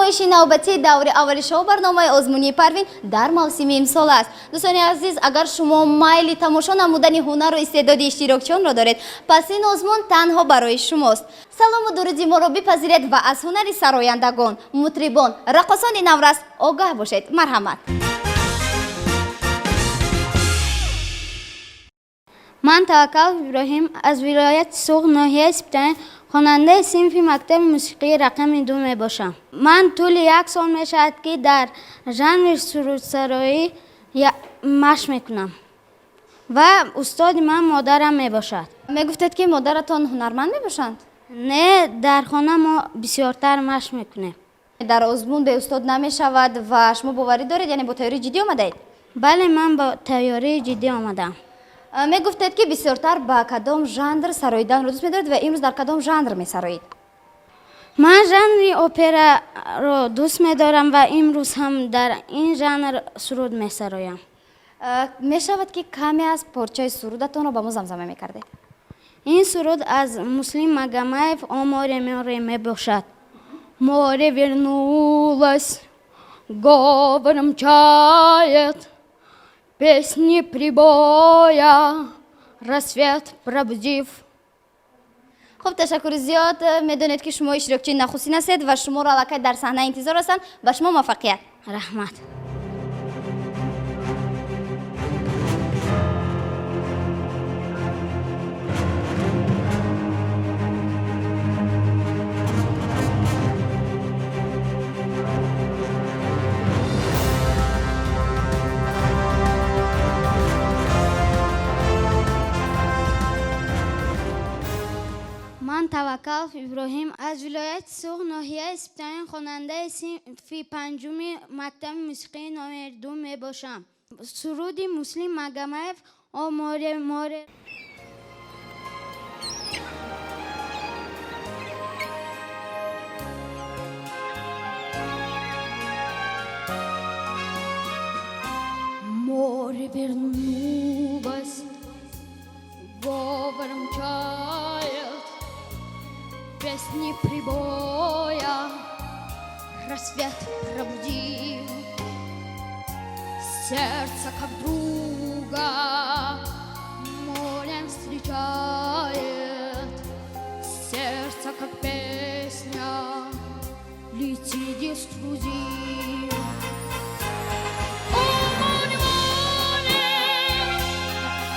Намоиши навбатии даври аввали шоу барномаи озмунии Парвин дар мавсими имсол аст. Дӯстони азиз, агар шумо майли тамошо намудани ҳунару истеъдоди иштирокчионро доред, пас ин озмун танҳо барои шумост. Салому дуруди моро бипазиред ва аз ҳунари сарояндагон, мутрибон, раққосони наврас огаҳ бошед. Марҳамат. Ман Таваккалов Иброҳим аз вилояти Суғд, ноҳияи Сиптамин, хонандаи синфи мактаби мусиқии рақами 2 мебошам. Ман тӯли як сол мешавад, ки дар жанри сурудсароӣ машқ мекунам ва устоди ман модарам мебошад. Мегуфтед, ки модаратон ҳунарманд мебошанд? Не, дар хона мо бисёртар машқ мекунем. Дар озмун беустод намешавад ва шумо боварӣ доред, яъне бо тайёрии ҷиддӣ омадаед? Бале, ман бо тайёрии ҷиддӣ омадам. Мегуфтед, ки бисёртар ба кадом жанр сароиданро дӯст медоред ва имрӯз дар кадом жанр месароед? Ман жанри операро дӯст медорам ва имрӯз ҳам дар ин жанр суруд месароям. Мешавад, ки каме аз порчаи сурудатонро ба мо замзама мекардед? Ин суруд аз Муслим Магомаев «О море, море» мебошад. Море вернулось, говором чаек, песни прибоя, рассвет пробудив. Хуб, ташаккури зиёд. Медонед, ки шумо иштирокчии нахустин ҳастед ва шуморо аллакай дар саҳна интизор ҳастанд. Ба шумо муваффақият. Раҳмат. Ман Таваккалов Иброҳим аз вилояти Суғд, ноҳияи Сиптамин, хонандаи синфи панҷуми мактаби мусиқии номери 2 мебошам. Суруди Муслим Магомаев «О море, море». Море вернулось, говором чаек, песни прибоя, рассвет пробудил. Сердце, как друга, морем встречает, сердце, как песня, летит эксклюзив. О, море, море,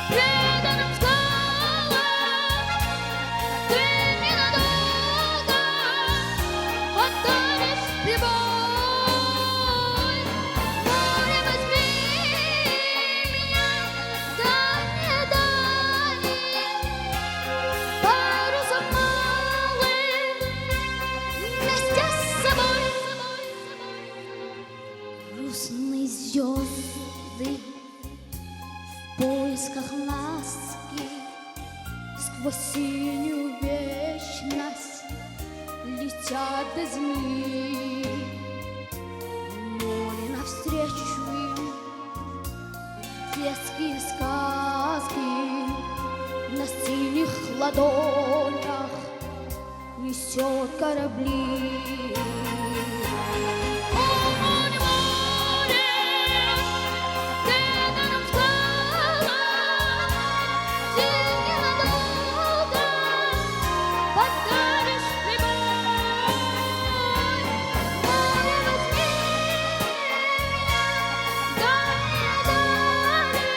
преданным скалам, ты ненадолго подаришь прибой. Море, возьми меня в дальние дали, парусом малым вместе с собой. Грустные звезды в поисках ласки сквозь синюю вечность летят до земли. Море навстречу им детские сказки на синих ладонях несет корабли. О, море, море, преданным скалам, ты ненадолго подаришь прибой. Море, возьми меня в дальние дали,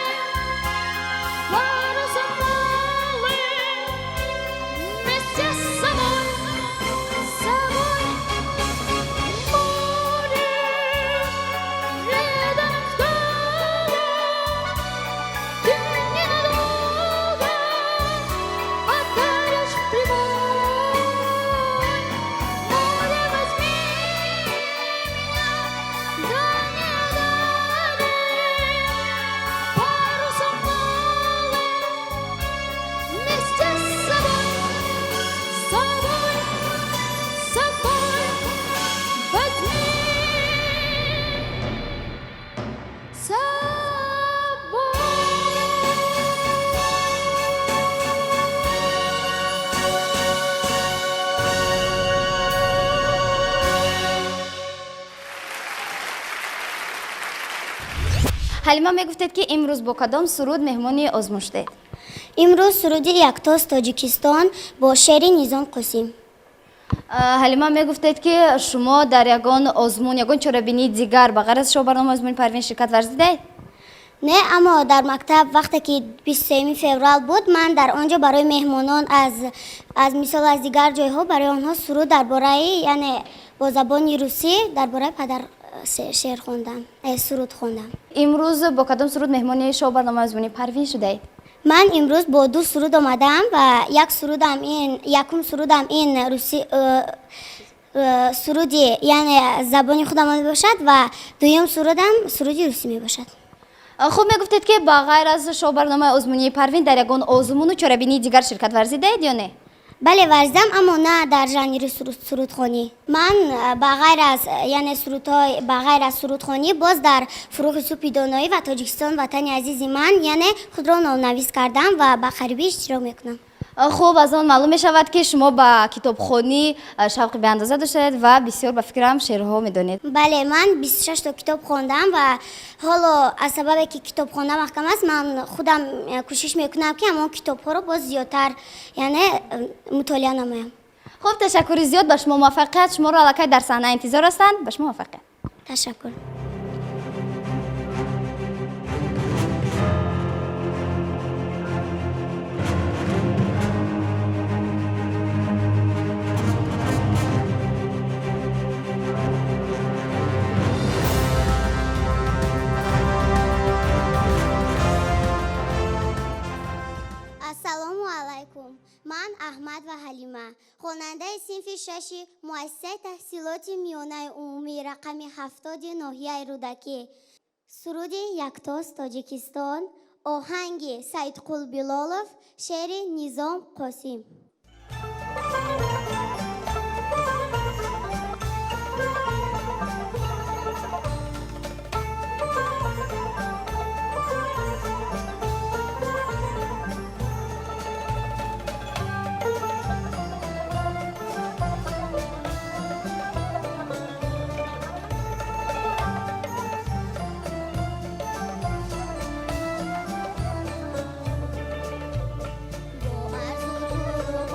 парусом малым вместе с собой, с собой. Море. Ҳалима, мегуфтед, ки имрӯз бо кадом суруд меҳмони озмун шудед? Имрӯз суруди «Яктост Тоҷикистон» бо шеъри Низом Қосим. Ҳалима, мегуфтед, ки шумо дар ягон озмун, ягон чорабинии дигар ба ғайр аз шоу барномаи озмуни Парвин ширкат варзидаед? Не, аммо дар мактаб вақте ки 23 феврал буд, ман дар он ҷо барои меҳмонон аз мисол аз дигар ҷойҳо барои онҳо суруд дар бораи, яъне бо забони русӣ дар бораи падар шеър хондам, суруд хондам. Имрӯз бо кадом суруд меҳмони шоу барномаи озмуни Парвин шудаед? Ман имрӯз бо ду суруд омадаам ва як сурудам ин, якум сурудам ин руси, суруди, яъне забони худам мебошад ва дуюм сурудам суруди русӣ мебошад. Хуб, мегуфтед, ки ба ғайр аз шоу барномаи озмунии Парвин дар ягон озмуну чорабинии дигар ширкат варзидаед ё не? Бале, варзидам, аммо на дар жанри сурудхонӣ. Ман ба ғайр аз, яъне сурудҳои, ба ғайр аз сурудхонӣ боз дар «Фурӯғи субҳи доноӣ» ва «Тоҷикистон ватани азизи ман», яъне худро номнавис кардам ва ба қарибӣ иштирок мекунам. Хуб, аз он маълум мешавад, ки шумо ба китобхонӣ шавқи беандоза доштаед ва бисёр, ба фикрам, шеърҳо медонед. Бале, ман 26 то китоб хондам ва ҳоло аз сабабе ки китобхона маҳкам аст, ман худам кӯшиш мекунам, ки ҳамон китобҳоро боз зиёдтар, яъне мутолиа намоям. Хуб, ташаккури зиёд, ба шумо муваффақият. Шуморо аллакай дар саҳна интизор ҳастанд. Ба шумо муваффақият. Ташаккур. Ассалому алайкум. Ман Аҳмад ва Ҳалима, хонандаи синфи шаши муассисаи таҳсилоти миёнаи умумии рақами 70-и ноҳияи Рӯдакӣ. Суруди «Яктост Тоҷикистон», оҳанги Саидқул Билолов, шеъри Низом Қосим. Бо арзу.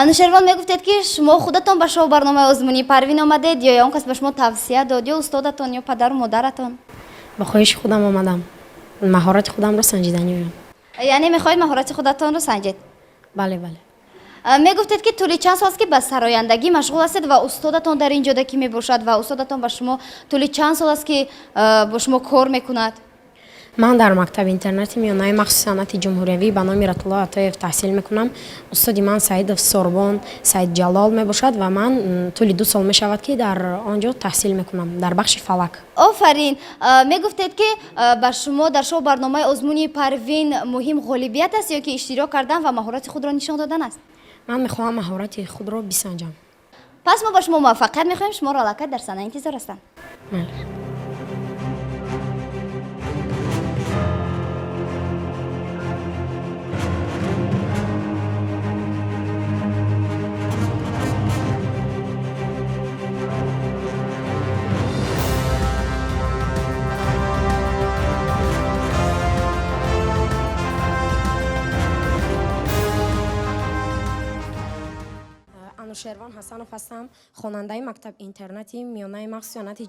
Анушервон, мегуфтед, ки шумо худатон ба шоу барномаи озмунии Парвин омадед ё он кас ба шумо тавсия дод, ё устодатон, ё падару модаратон? Ба хоҳиши худам омадам, маҳорати худамро санҷиданӣ оям. Яъне мехоҳед маҳорати худатонро санҷед? Бале, бале. Мегуфтед, ки тӯли чанд сол аст, ки ба сарояндагӣ машғул ҳастед ва устодатон дар ин ҷода кӣ мебошад ва устодатон ба шумо тӯли чанд сол аст, ки бо шумо кор мекунад? Ман дар мактаби интернати миёнаи махсуси санъати ҷумҳуриявӣ ба номи Ратулло Атоев таҳсил мекунам. Устоди ман Саидов Сорбон Саидҷалол мебошад ва ман тӯли 2 сол мешавад, ки дар он ҷо таҳсил мекунам дар бахши фалак. Офарин! Мегуфтед, ки ба шумо дар шоу барномаи озмуни Парвин муҳим ғолибият аст ё ки иштирок кардан ва маҳорати худро нишон додан аст? Ман мехоҳам маҳорати худро бисанҷам. Пас мо ба шумо муваффақият мехоҳем. Шуморо аллакай дар саҳна интизор ҳастанд. Бале. Анушервон Ҳасанов ҳастам, хонандаи мактаб интернати миёнаи махсуси санъати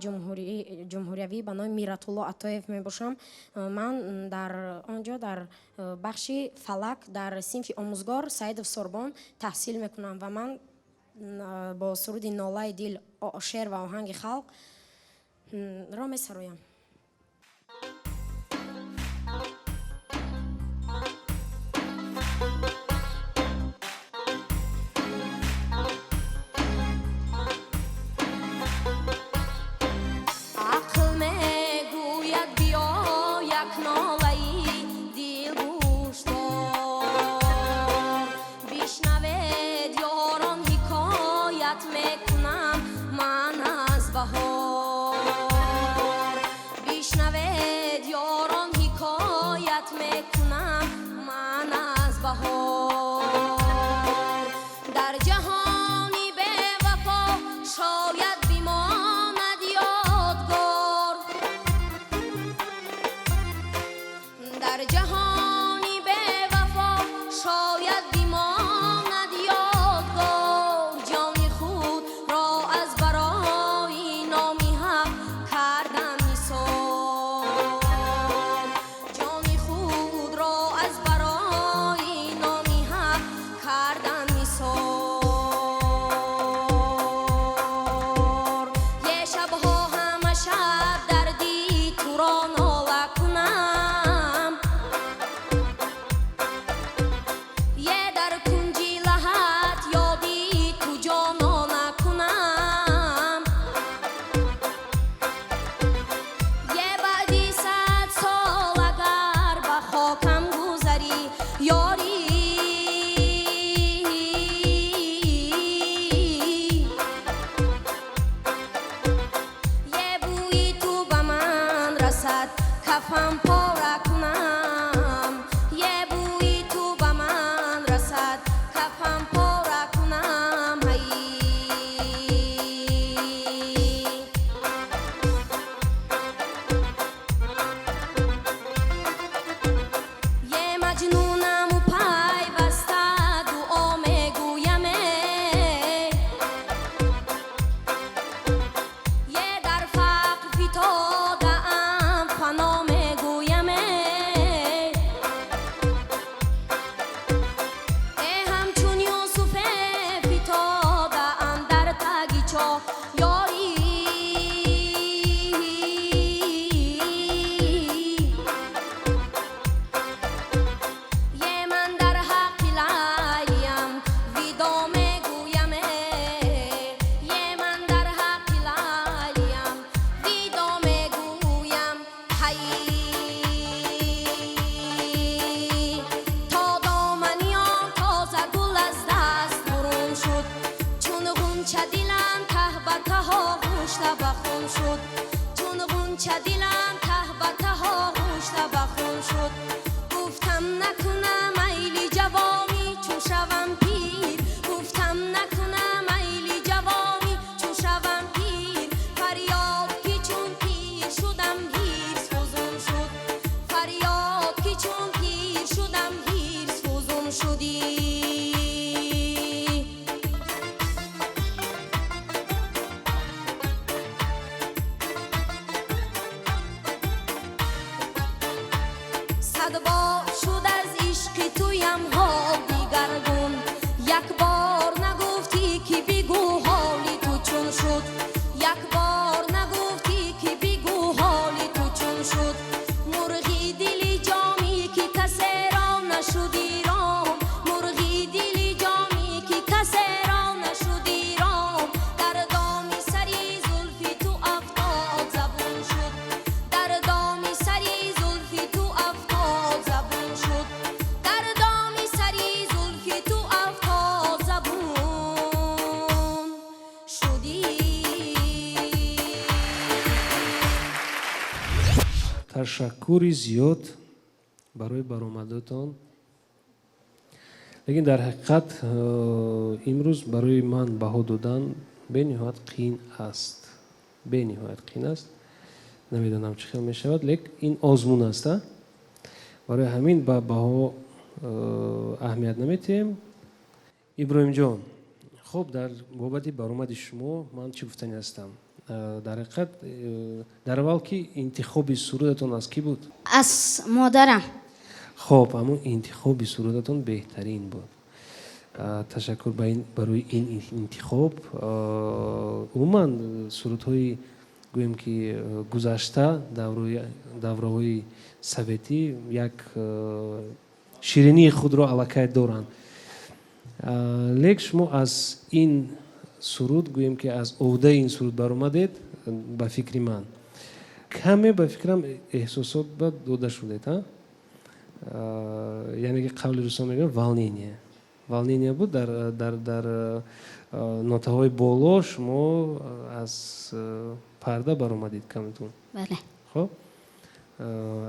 ҷумҳуриявӣ ба номи Миратулло Атоев мебошам. Ман дар он ҷо дар бахши фалак дар синфи омӯзгор Саидов Сорбон таҳсил мекунам ва ман бо суруди «Нолаи дил», шеър ва оҳанги халқ ро месароям. Ақл мегӯяд, биё, як нолаи дил гӯшдор. Бишнавед, ёрон, ҳикоят мекунам ман аз баҳор. Бишнавед, ёрон, ҳикоят мекунам ман аз баҳор. Дар ҷаҳони бевафо шояд бимонад ёдгор. Дар ҷаҳони бевафо шояд бимонад ёдгор. Ҷони худро аз барои номи ҳақ кардам нисор. Ҷони худро аз барои номи ҳақ кардам нисор. Е шабҳо ҳама шаб дарди туро нола кунам, е дар кунҷи лаҳат ёди ту ҷонона кунам. Е баъди 100 сол агар ба хокам гузарӣ, ёрӣ, е бӯи ту ба ман расад, кафан пора кунам. Е бӯи ту ба ман расад, кафан пора кунам. Ҳай. Е маҷнунаму пайваста дуо мегӯяме. Е дар фақр фитодаам, фано мегӯяме. Э ҳамчун Юсуфе фитодаам дар таги чоҳ, ёрӣ. Е ман дар ҳаққи Лайлиям видо мегӯяме. Е ман дар ҳаққи Лайлиям видо мегӯям. Ҳай. То домани он тоза гул аз даст бурун шуд, чун ғунча дилам таҳ ба таҳ оғушта ба хун шуд. Чун ғунча дилам таҳ ба таҳ оғушта ба хун шуд. Гуфтам, накунам майли ҷавонӣ, чун шавам пир. Гуфтам, накунам майли ҷавонӣ, чун шавам пир. Фарёд, ки чун пир шудам, ҳирс фузун шуд. Фарёд, ки чун пир шудам, ҳирс фузун шудӣ. Як бор нагуфтӣ, ки бигӯ, ҳоли ту чун шуд. Як бор нагуфтӣ, ки бигӯ, ҳоли ту чун шуд. Мурғи дили ҷомӣ, ки касеро нашудӣ ром. Мурғи дили ҷомӣ, ки касеро нашудӣ ром. Дар доми сари зулфи ту афтод, забун шуд. Дар доми сари зулфи ту афтод, забун шуд. Дар доми сари зулфи ту афтод, забун шудӣ. Ташаккури зиёд барои баромадатон, лекин дар ҳақиқат имрӯз барои ман баҳо додан бениҳоят қиин аст, бениҳоят қиин аст. Намедонам, чӣ хел мешавад, лек ин озмун аст, а барои ҳамин ба баҳо аҳамият наметиҳем. Иброҳимҷон, хуб, дар бобати баромади шумо ман чӣ гуфтанӣ ҳастам? Дар ҳақиқат, дар аввал ки интихоби сурудатон аз кӣ буд? Аз модарам. Хоб, ҳамун интихоби сурудатон беҳтарин буд. Ташаккур барои ин интихоб. Умуман, сурудҳои, гӯем ки, гузашта, давраҳои советӣ як ширинии худро аллакай доранд. Лек шумо аз ин суруд, гӯем ки, аз ӯҳдаи ин суруд баромадед. Ба фикри ман, каме, ба фикрам, эҳсосот ба дода шудед, а яъне ки қавли русон мегӯям, волнение буд дар нотаҳои боло. Шумо аз парда баромадед камтун. Бале. Хоб,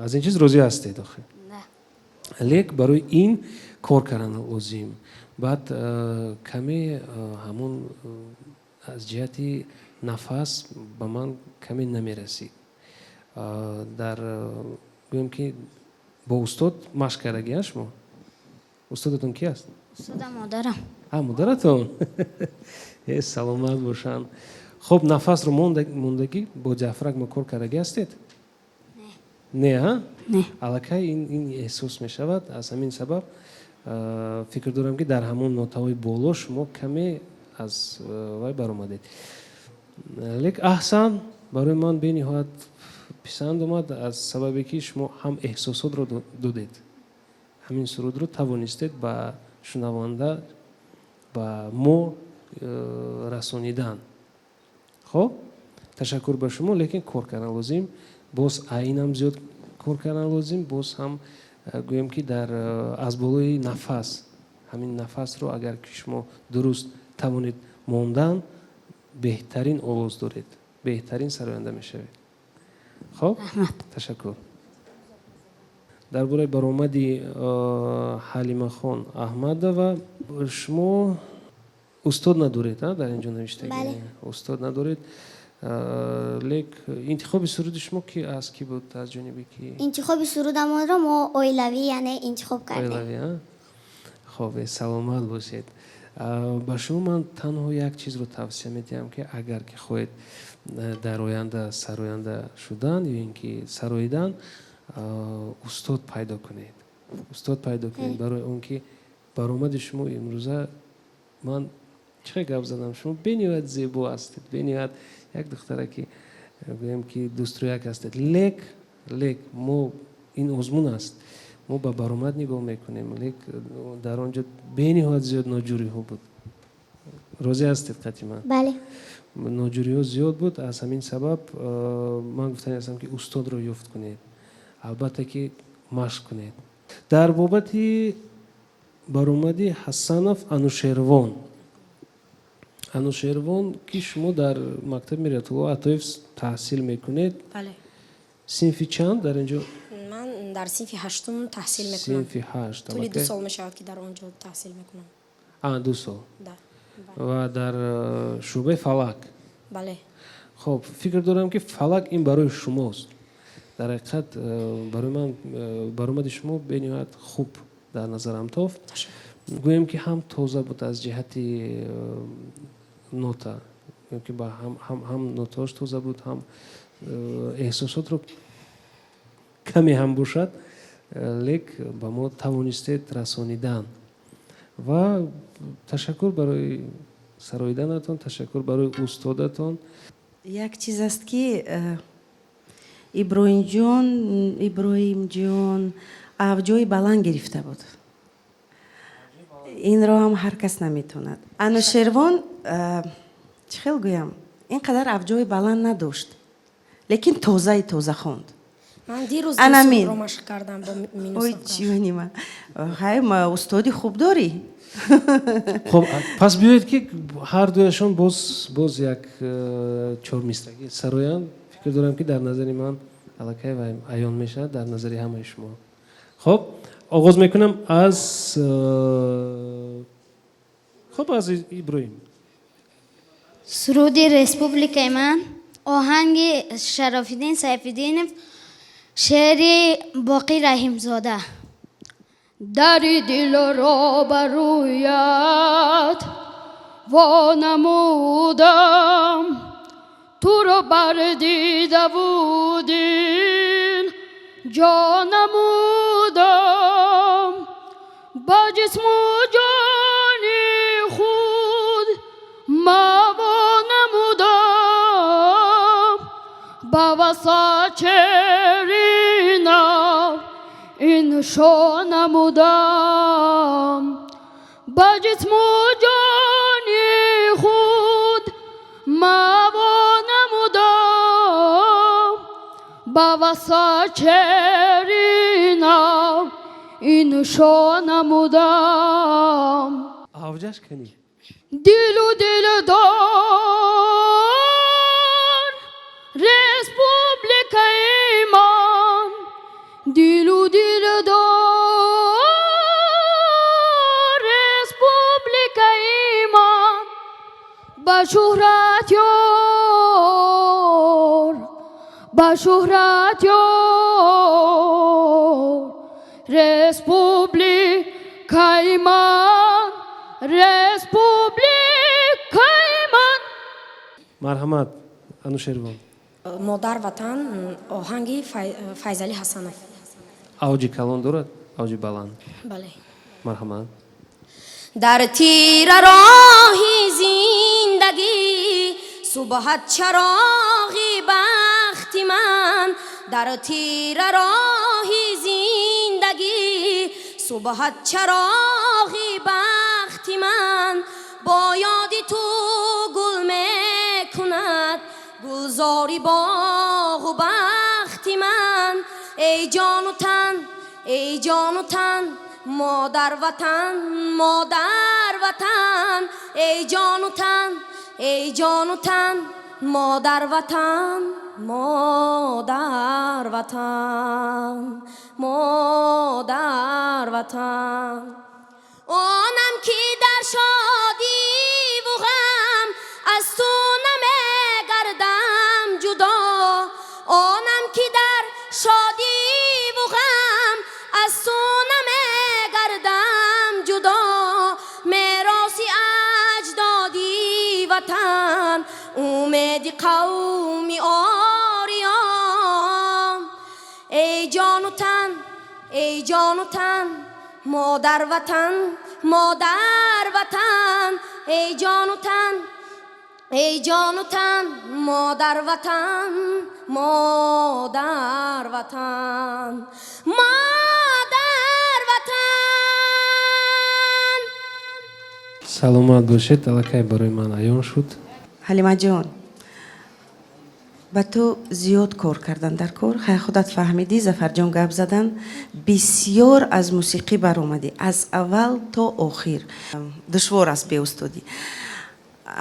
аз ин чиз розӣ ҳастед охир? Да. Лек барои ин кор кардан лозим. Баъд каме ҳамун аз ҷиҳати нафас ба ман каме намерасид. Дар, гӯем ки, бо устод машқ кардагӣ шумо? Устодатон ки аст? Устода модарам. А, модаратон, э, саломат бошанд. Хуб, нафасро мондагӣ, бо диафрагма кор кардагӣ ҳастед? Не, а? Не. Аллакай ин эҳсос мешавад. Аз ҳамин сабаб фикр дорам, ки дар ҳамон нотаҳои боло шумо каме аз вай баромадед. Лек аҳсан, барои ман бениҳоят писанд омад, аз сабабе ки шумо ҳам эҳсосотро додед, ҳамин сурудро тавонистед ба шунаванда, ба мо расонидан. Хоб, ташаккур ба шумо, лекин кор кардан лозим боз, айнам зиёд кор кардан лозим боз ҳам, гӯем ки, дар аз болои нафас. Ҳамин нафасро агар ки шумо дуруст тавонед мондан, беҳтарин овоз доред, беҳтарин сароянда мешавед. Хоб, ташаккур. Дар бораи баромади Ҳалимахон Аҳмадова, шумо устод надоред, дар ин ҷо навиштагӣ? Бале. Устод надоред. Лек интихоби суруди шумо ки аз кӣ буд, аз ҷониби ки? Интихоби сурудамонро мо оилавӣ, яъне интихоб кардем. Оилавӣ, а? Хоб, саломат бошед. Ба шумо ман танҳо як чизро тавсия медиҳам, ки агар ки хоҳед дар оянда сароянда шудан ё ин ки сароидан, устод пайдо кунед, устод пайдо кунед, барои он ки баромади шумо имрӯза, ман чӣ хел гап задам, шумо бениҳоят зебо ҳастед, бениҳоят як духтараки, гӯем ки, дӯстрӯяк ҳастед, лек мо, ин озмун аст, мо ба баромад нигоҳ мекунем. Лек дар он ҷо бениҳоят зиёд ноҷӯриҳо буд. Розӣ ҳастед қатъи ман? Бале. Ноҷӯриҳо зиёд буд. Аз ҳамин сабаб ман гуфтани ҳастам, ки устодро ёфт кунед, албатта ки машқ кунед. Дар бобати баромади Ҳасанов Анушервон. Анушервон, ки шумо дар мактаби Миратулло Атоев таҳсил мекунед? Бале. Синфи чанд дар ин ҷо? Ман дар синфи ҳаштум таҳсил мекунам. Синфи ҳашт. Тӯли 2 сол мешавад, ки дар он ҷо таҳсил мекунам. А, 2 сол. Да. Ва дар шӯъбаи фалак? Бале. Хоб, фикр дорам, ки фалак ин барои шумост. Дар ҳақиқат, барои ман баромади шумо бениҳоят хуб дар назарам тофт. Гӯем ки, ҳам тоза буд аз ҷиҳати нота, гӯем ки, ҳам нотаҳош тоза буд, ҳам эҳсосотро каме ҳам бошад, лек ба мо тавонистед расонидан. Ва ташаккур барои сароиданатон, ташаккур барои устодатон. Як чиз аст, ки Иброҳимҷон, Иброҳимҷон авҷои баланд гирифта буд. Инро ҳам ҳар кас наметавонад. Анушервон, чӣ хел гӯям, ин қадар авҷои баланд надошт, лекин тозаи тоза хонд. Ман дирӯз Анамин. Ро машқ кардам бо Ой, минусовка. Чӣ, ҳай, устоди хуб дорӣ. Хоб, пас биёед, ки ҳар дуяшон боз як чормисрагӣ сароянд. Фикр дорам, ки дар назари ман аллакай вай аён мешавад, дар назари ҳамаи шумо. Хоб, оғоз мекунам аз хоб, аз Иброҳим. Суруди «Республикаи ман», оҳанги Шарофиддин Сайфиддинов, шеъри Боқӣ Раҳимзода. Дари дилро ба рӯят во намудам, туро бар дидаву дил ҷо намудам, ба ҷисму ҷони худ маво намудам, ба васат чеҳри нав иншо намудам, ба ҷисму ҷони худ маво намудам, ба васат чеҳри нав иншо намудам. Авҷаш кани? Дилу дилдор, республикаи ман, дилу дилдор, республикаи ман, ба шӯҳрат ёр, ба шӯҳрат ёр, республикаи ман, республикаи ман. Марҳамат, Анушервон. «Модар ватан», оҳанги Файзалӣ Ҳасанов. Авҷи калон дорад, авҷи баланд. Бале. Марҳамат. Дар тира роҳи зиндагӣ субҳат чароғи бахти ман, дар тира роҳи зиндагӣ субҳат чароғи бахти ман, бо ёди ту гул мекунад гулзори боғу бахти ман. Эй ҷону тан, эй ҷону тан, модар ватан, модар ватан, эй ҷону тан, эй ҷону тан, модар ватан, модар ватан, модар ватан. Онам ки дар шодиву ғам аз ту намегардам ҷудо, онам ки дар шодиву ғам аз ту намегардам ҷудо, мероси аҷдоди ватан, умеди қавми ориён. Эй ҷону тан, эй ҷону тан, модар ватан, модар ватан, эй ҷону тан, эй ҷону тан, модар ватан, модар ватан, модар ватан. Саломат бошед, аллакай барои ман аён шуд. Ҳалимаҷон, ба ту зиёд кор кардан дар кор. Хай, худат фаҳмидӣ, Зафарҷон гап задан, бисёр аз мусиқӣ баромадӣ, аз аввал то охир. Душвор аст беустодӣ.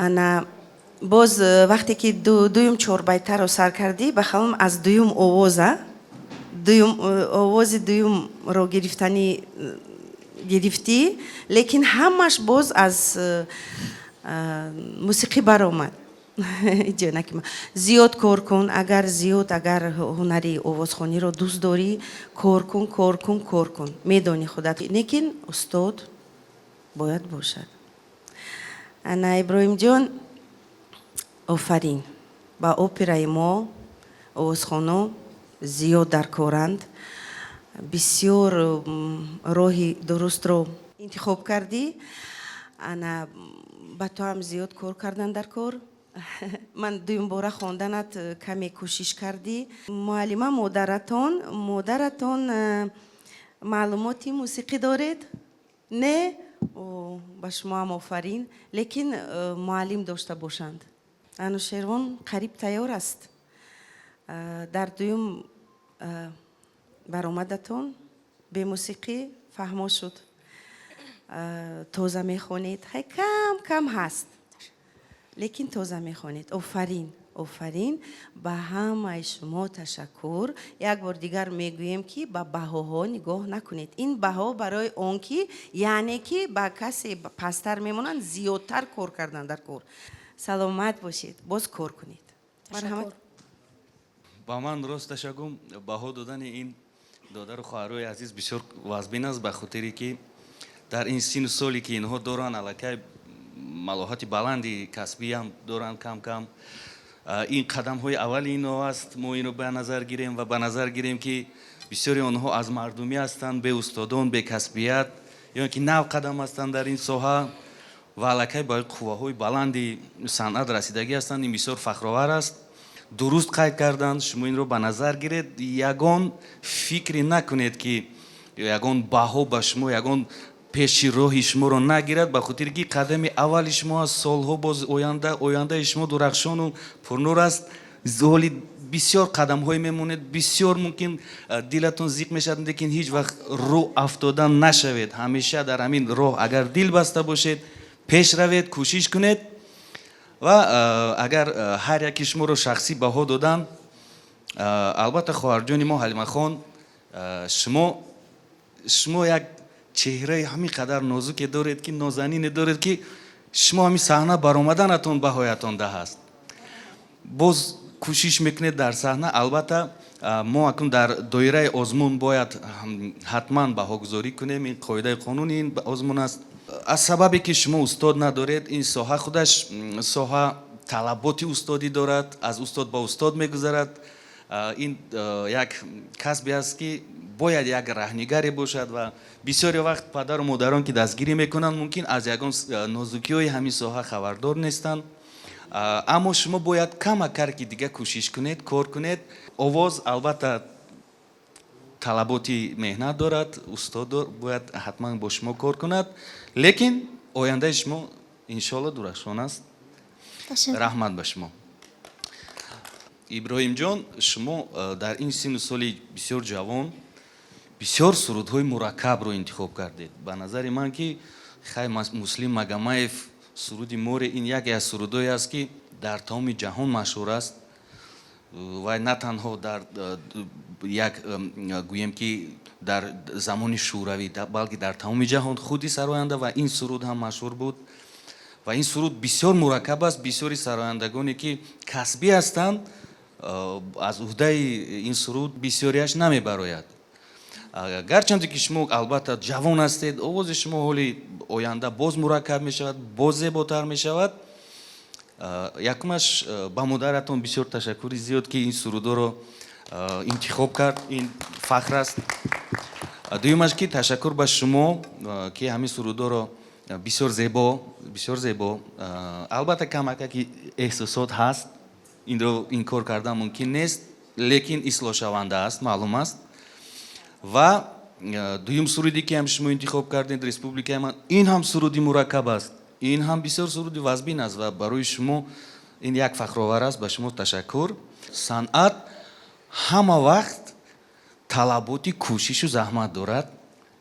Ана боз вақте ки дуюм чорбайтаро сар кардӣ, ба хаёлам, аз дуюм овоза, дуюм овози дуюмро гирифтанӣ гирифтӣ, лекин ҳамаш боз аз мусиқӣ баромад. Зиёд кор кун, агар зиёд, агар ҳунари овозхониро дӯст дорӣ, кор кун, кор кун, кор кун, медонӣ худат, лекин устод бояд бошад. Ана, Иброҳимҷон, офарин. Ба операи мо овозхоно зиёд дар коранд, бисёр роҳи дурустро Интихоб кардӣ. Ана, ба ту ҳам зиёд кор кардан дар кор. Ман дуюмбора хонданат каме кӯшиш кардӣ. Муаллима, модаратон маълумоти мусиқӣ доред? Не? О, ба шумо ҳам офарин, лекин муаллим дошта бошанд. Анушервон қариб тайёр аст. Дар дуюм баромадатон бемусиқӣ фаҳмо шуд. Тоза мехонед. Хай, кам кам ҳаст, лекин тоза мехонед. Офарин, офарин ба ҳамаи шумо, ташаккур. Як бор дигар мегӯем, ки ба баҳоҳо нигоҳ накунед. Ин баҳо барои он ки, яъне ки ба касе пасттар мемонанд, зиёдтар кор кардан дар кор. Саломат бошед, боз кор кунед. Марҳамат. Ба ман, росташа гум, баҳо додани ин додару хоҳарои азиз бисёр вазбин аст, ба хотире ки дар ин сину соле ки инҳо доранд, аллакай малоҳати баланди касбиам доранд. Кам кам ин қадамҳои аввали инҳо аст. Мо инро ба назар гирем ва ба назар гирем, ки бисёри онҳо аз мардумӣ ҳастанд, беустодон, бекасбият ё ки нав қадам ҳастанд дар ин соҳа ва аллакай ба қувваҳои баланди санъат расидагӣ ҳастанд. Ин бисёр фахровар аст. Дуруст қайд карданд, шумо инро ба назар гиред. Ягон фикре накунед, ки ягон баҳо ба шумо ягон пеши роҳи шуморо нагирад, ба хотире ки қадами аввали шумо аст. Солҳо боз оянда, ояндаи шумо дурахшону пурнур аст. Ҳоли бисёр қадамҳое мемонед, бисёр мумкин дилатон зиқ мешавад, лекин ҳеҷ вақт рӯ афтода нашавед. Ҳамеша дар ҳамин роҳ агар дил баста бошед, пеш равед, кӯшиш кунед. Ва агар ҳар яки шуморо шахсӣ баҳо додан, албатта, хоҳарҷони мо Ҳалимахон, шумо як чеҳраи ҳамин қадар нозуке доред, ки нозанине доред, ки шумо ҳамин саҳна баромаданатон баҳоятон даҳ аст. Боз кӯшиш мекунед дар саҳна. Албатта, мо акнун дар доираи озмун бояд ҳатман баҳогузорӣ кунем. Ин қоидаи қонуни ин озмун аст. Аз сабабе ки шумо устод надоред, ин соҳа худаш соҳа талаботи устодӣ дорад, аз устод ба устод мегузарад. Ин як касбе аст, ки бояд як раҳнигаре бошад ва бисёре вақт падару модарон, ки дастгирӣ мекунанд, мумкин аз ягон нозукиҳои ҳамин соҳа хабардор нестанд. Аммо шумо бояд камакар ки дига кӯшиш кунед, кор кунед. Овоз, албатта, талаботи меҳнат дорад, устод бояд ҳатман бо шумо кор кунад, лекин ояндаи шумо, иншоалло, дурахшон аст. Раҳмат ба шумо. Иброҳимҷон, шумо дар ин сину соли бисёр ҷавон бисёр сурудҳои мураккабро интихоб кардед. Ба назари ман, ки хай, Муслим Магомаев суруди «Море», ин яке аз сурудҳое аст, ки дар тамоми ҷаҳон машҳур аст ва на танҳо дар як, гӯем ки, дар замони шӯравӣ, балки дар тамоми ҷаҳон худи сароянда ва ин суруд ҳам машҳур буд. Ва ин суруд бисёр мураккаб аст. Бисёри сарояндагоне, ки касбӣ ҳастанд, аз уҳдаи ин суруд бисёриаш намебарояд. Гарчанде ки шумо, албатта, ҷавон ҳастед, овози шумо ҳоли оянда боз мураккаб мешавад, боз зеботар мешавад. Якумаш, ба модаратон бисёр ташаккури зиёд, ки ин сурудҳоро интихоб кард, ин фахр аст. Дуюмаш, ки ташаккур ба шумо, ки ҳамин сурудҳоро бисёр зебо, бисёр зебо, албатта, камакаки эҳсосот ҳаст, инро инкор кардан мумкин нест, лекин ислоҳшаванда аст, маълум аст. Ва дуюм суруде, ки ҳам шумо интихоб кардед, «Республикаи ман», ин ҳам суруди мураккаб аст, ин ҳам бисёр суруди вазбин аст ва барои шумо ин як фахровар аст. Ба шумо ташаккур. Санъат ҳама вақт талаботи кӯшишу заҳмат дорад.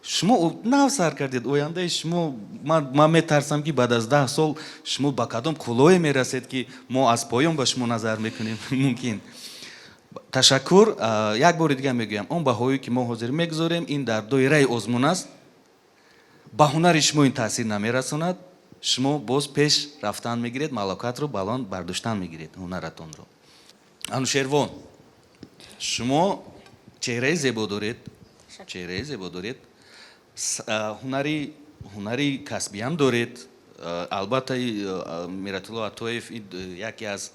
Шумо нав сар кардед, ояндаи шумо, ман метарсам, ки баъд аз 10 сол шумо ба кадом қуллое мерасед, ки мо аз поён ба шумо назар мекунем мумкин. Ташаккур. Як бори дигар мегӯям, он баҳое, ки мо ҳозир мегузорем, ин дар доираи озмун аст. Ба ҳунари шумо ин таъсир намерасонад. Шумо боз пеш рафтан мегиред, малокатро баланд бардоштан мегиред, ҳунаратонро. Анушервон, шумо чеҳраи зебо доред, чеҳраи зебо доред, ҳунари касбиам доред. Албатта, Миратулло Атоев яке аз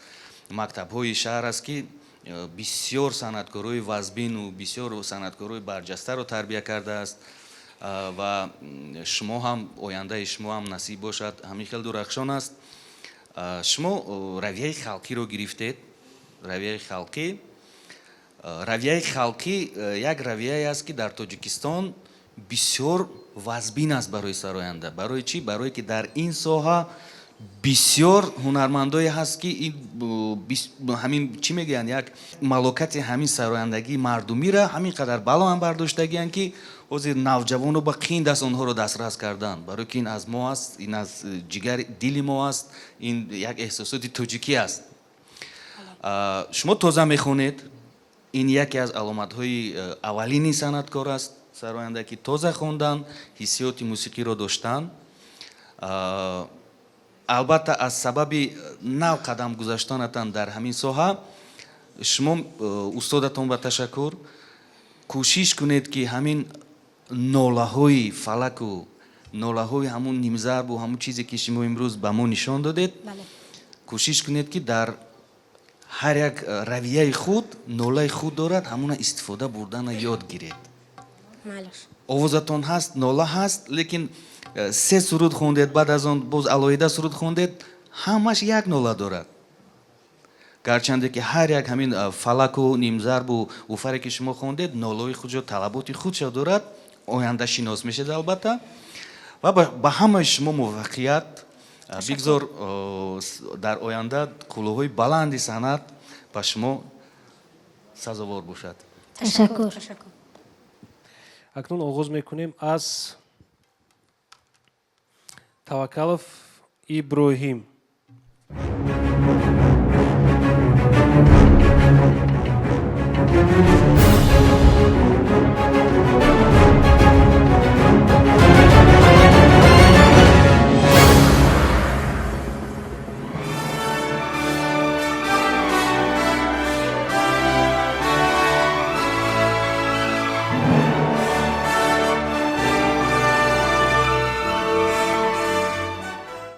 мактабҳои шаҳр аст, ки бисёр санъаткорои вазбину бисёр санъаткорои барҷастаро тарбия кардааст. Ва шумо ҳам, ояндаи шумо ҳам насиб бошад, ҳамин хел дурахшон аст. Шумо равияи халқиро гирифтед. Равияи халқӣ, равияи халқӣ як равияе аст, ки дар Тоҷикистон бисёр вазбин аст барои сароянда. Барои чӣ? Барое ки дар ин соҳа бисёр ҳунармандое ҳаст, ки ҳамин чӣ мегӯянд, як малокати ҳамин сарояндагии мардумиро ҳамин қадар баланд бардоштагиянд, ки ҳозир навҷавоно ба қин даст онҳоро дастрас кардан, барое ки ин аз мо аст, ин аз ҷигари дили мо аст, ин як эҳсосоти тоҷикӣ аст. Шумо тоза мехонед, ин яке аз аломатҳои аввалини санъаткор аст, сароянда, ки тоза хондан, ҳиссиёти мусиқиро доштан. Албатта, аз сабаби нав қадам гузаштанатан дар ҳамин соҳа, шумо, устодатон ба ташаккур, кӯшиш кунед, ки ҳамин нолаҳои фалаку нолаҳои ҳамун нимзарбу ҳамун чизе, ки шумо имрӯз ба мо нишон додед, кӯшиш кунед, ки дар ҳар як равияи худ нолаи худ дорад, ҳамуна истифода бурдана ёд гиред. Овозатон ҳаст, нола ҳаст, лекин се суруд хондед, баъд аз он боз алоҳида суруд хондед, ҳамаш як нола дорад. Гарчанде ки ҳар як ҳамин фалаку нимзарбу уфаре, ки шумо хондед, нолаи худшо, талаботи худшо дорад, ояндашинос мешед албатта. Ва ба ҳамаи шумо муваффақият, бигзор дар оянда қуллаҳои баланди санъат ба шумо сазовор бошад. Ташаккур. Акнун оғоз мекунем аз Таваккалов Иброҳим.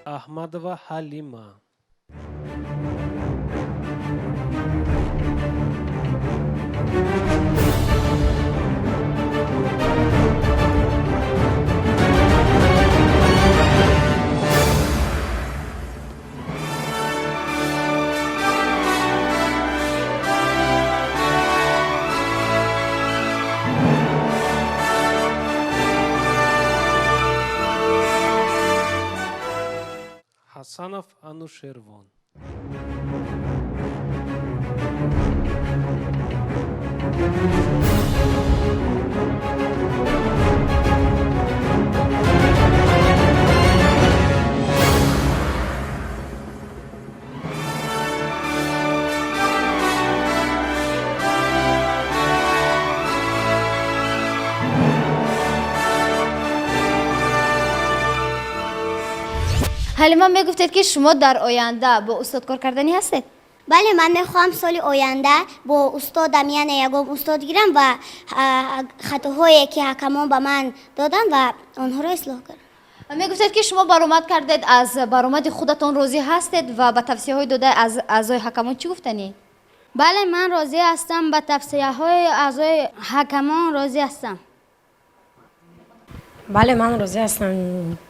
Аҳмадова Ҳалима. Ҳасанов Анушервон. Ҳалима, мегуфтед, ки шумо дар оянда бо устод кор карданӣ ҳастед? Бале, ман мехоҳам соли оянда бо устодам, яъне ягон устод гирам ва хатоҳое, ки ҳакамон ба ман доданд, ва онҳоро ислоҳ кунам. Мегуфтед, ки шумо баромад кардед, аз баромади худатон розӣ ҳастед ва ба тавсияҳои дода аз аъзои ҳакамон чӣ гуфтанӣ? Бале, ман розӣ ҳастам, ба тавсияҳои аъзои ҳакамон розӣ ҳастам. Бале, ман розӣ ҳастам.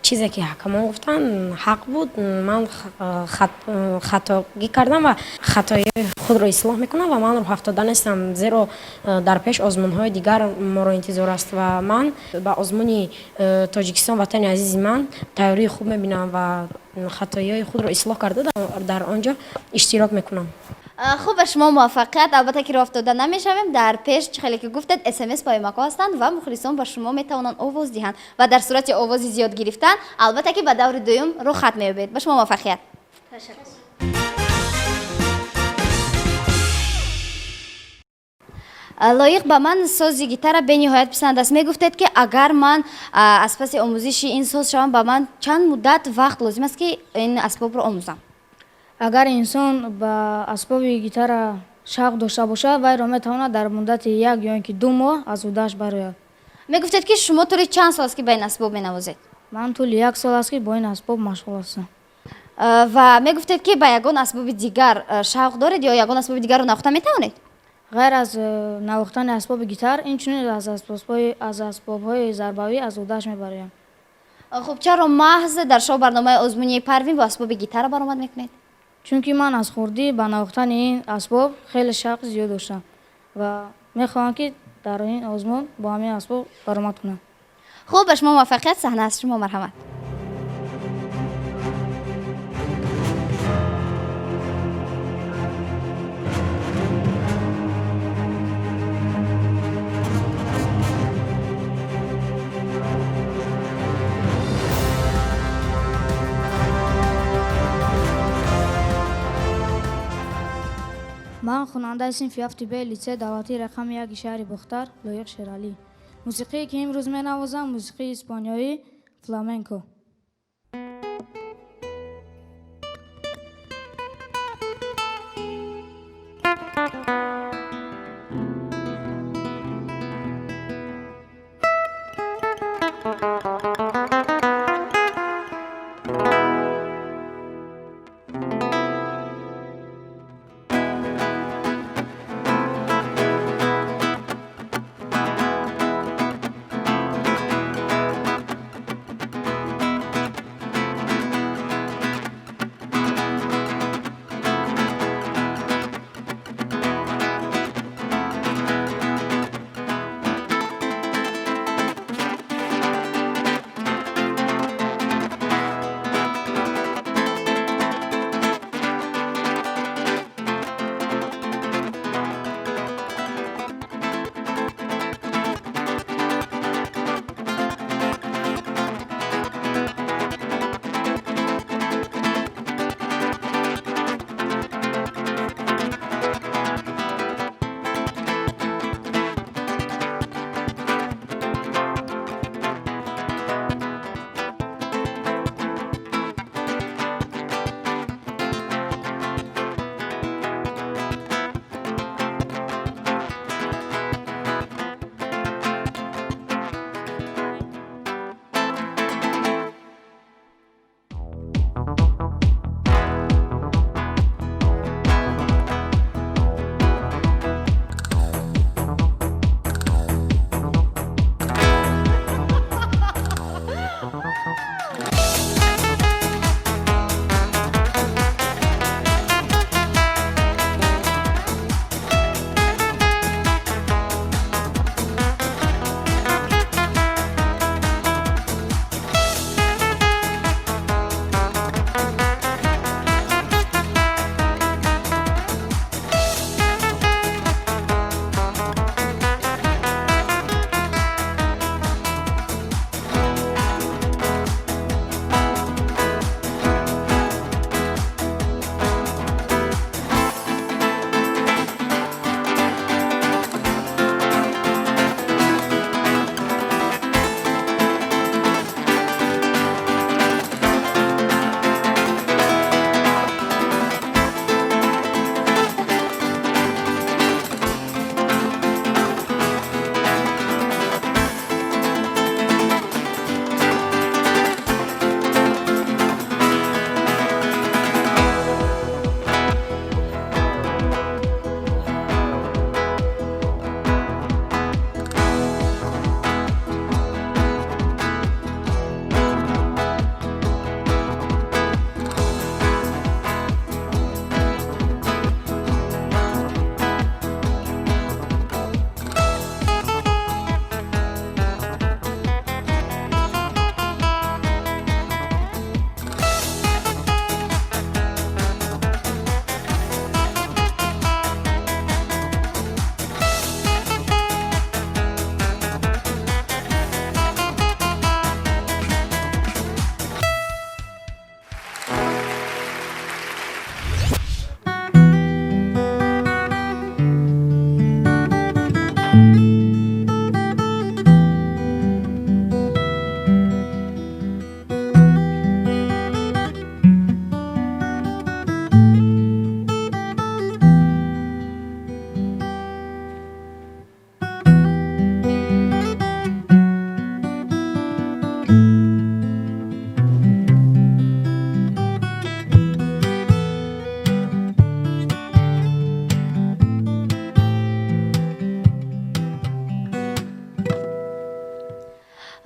Чизе, ки ҳакамон гуфтанд, ҳақ буд. Ман хатогӣ кардам ва хатои худро ислоҳ мекунам ва ман рӯҳафтода нестам, зеро дар пеш озмунҳои дигар моро интизор аст ва ман ба озмуни Тоҷикистон, ватани азизи ман, тайёрии хуб мебинам ва хатоиҳои худро ислоҳ карда, дар он ҷо иштирок мекунам. Хуб, ба шумо муваффақият. Албатта, ки роҳ афтода намешавем. Дар пеш, чӣ хеле ки гуфтед, СМС паёмакҳо ҳастанд ва мухлисон ба шумо метавонанд овоз диҳанд ва дар сурати овози зиёд гирифтан, албатта, ки ба даври дуюм рухат меёбед. Ба шумо муваффақият. Лоиқ, ба ман сози гитара бениҳоят писанд аст. Мегуфтед, ки агар ман аз паси омӯзиши ин соз шавам, ба ман чанд муддат вақт лозим аст, ки ин асбобро омӯзам? Агар инсон ба асбоби гитара шавқ дошта бошад, вайро метавонад дар муддати як ё ин ки 2 моҳ аз ӯҳдааш барояд. Мегуфтед, ки шумо тӯли чанд сол аст, ки ба ин асбоб менавозед? Ман тӯли як сол аст, ки бо ин асбоб машғул ҳастам. Ва мегуфтед, ки ба ягон асбоби дигар шавқ доред ё ягон асбоби дигарро навохта метавонед? Ғайр аз навохтани асбоби гитар, инчунин аз асбобҳои зарбавӣ аз уҳдааш мебароям. Хуб, чаро маҳз дар шоу барномаи озмунии Парвин бо асбоби гитара баромад мекунед? Чунки ман аз хурдӣ ба навохтани ин асбоб хеле шавқи зиёд доштам ва мехоҳам, ки дар ин озмун бо ҳамин асбоб баромад кунам. Хуб, ба шумо муваффақият, саҳна аз шумо, марҳамат. Ман хонандаи синфи ҳафти Б литсеи давлатии рақами яки шаҳри Бохтар, Лоиқ Шералӣ. Мусиқие, ки имрӯз менавозам, мусиқии испаниёӣ, фламенко.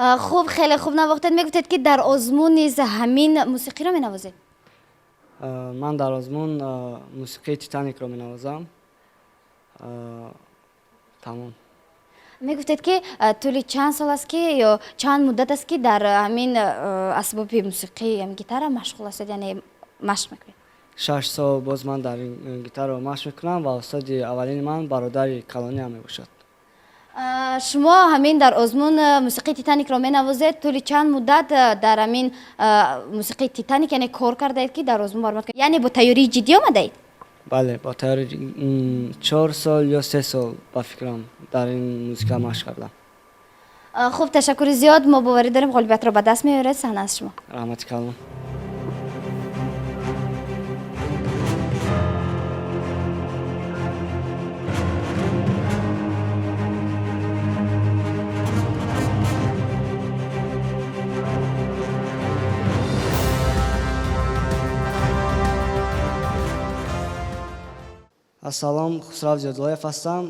Хуб, хеле хуб навохтед. Мегуфтед, ки дар озмун низ ҳамин мусиқиро менавозед. Ман дар озмун мусиқии Титаникро менавозам. Тамом. Мегуфтед, ки тӯли чанд сол аст, ки ё чанд муддат аст, ки дар ҳамин асбоби мусиқӣ, гитара машғул ҳастед, яъне машқ мекунед? 6 сол боз ман дар ин гитаро машқ мекунам ва устоди аввалини ман бародари калониам мебошад. Шумо ҳамин дар озмун мусиқии Титаникро менавозед. Тӯли чанд муддат дар ҳамин мусиқии Титаник, яъне кор кардаед, ки дар озмун баромад, яъне бо тайёрии ҷиддӣ омадаед? Бале, бо тайёри 4 сол ё 3 сол, ба фикрам, дар ин мусиқа машқ кардам. Хуб, ташаккури зиёд. Мо боварӣ дорем, ғолибиятро ба даст меоред. Саҳна аз шумо. Раҳмати калон. Ассалом, Хусрав Зиёдуллоев ҳастам.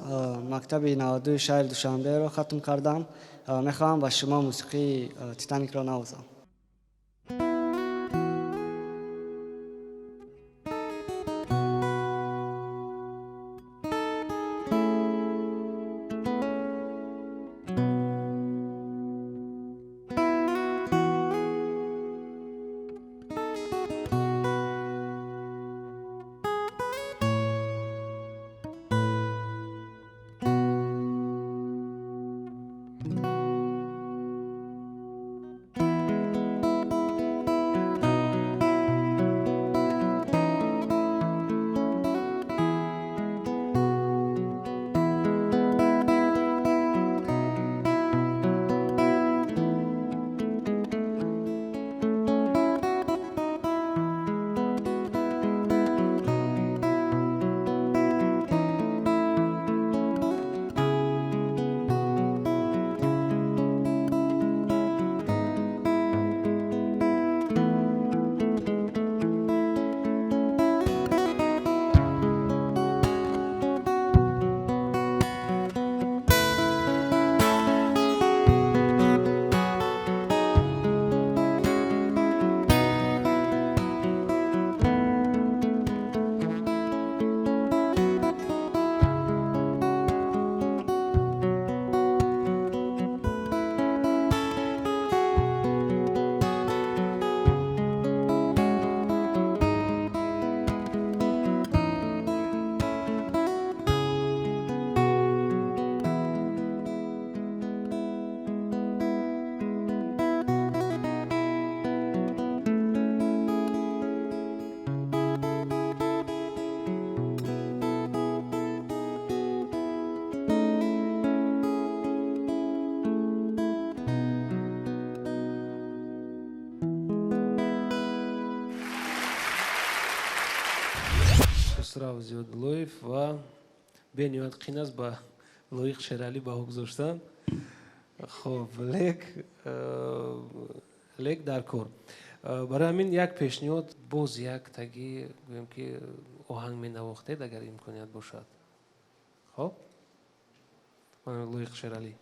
Мактаби 92 шаҳри Душанберо хатм кардам. Мехоҳам ба шумо мусиқии Титаникро навозам. Хусрав Зиёдуллоев, ва бениҳоят қин аст ба Лоиқ Шералӣ баҳо гузоштан. Хоб, лек дар кор. Барои ҳамин як пешниҳод: боз як таги, гӯем ки, оҳанг менавохтед, агар имконият бошад. Хоб, Лоиқ Шералӣ.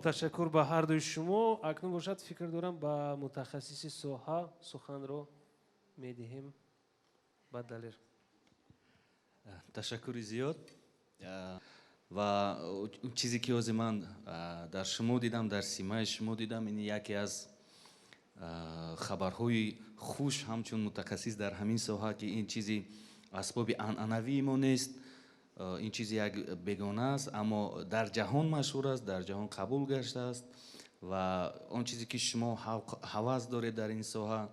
Хуб, ташаккур ба ҳар дуи шумо. Акнун бошад, фикр дорам, ба мутахассиси соҳа суханро медиҳем, ба Далер. Ташаккури зиёд. Ва он чизе ки ҳозир ман дар шумо дидам, дар симаи шумо дидам, ин яке аз хабарҳои хуш ҳамчун мутахассис дар ҳамин соҳа, ки ин чизи асбоби анъанавии мо нест, ин чизи як бегона аст, аммо дар ҷаҳон машҳур аст, дар ҷаҳон қабул гаштааст. Ва он чизе ки шумо ҳавас доред дар ин соҳа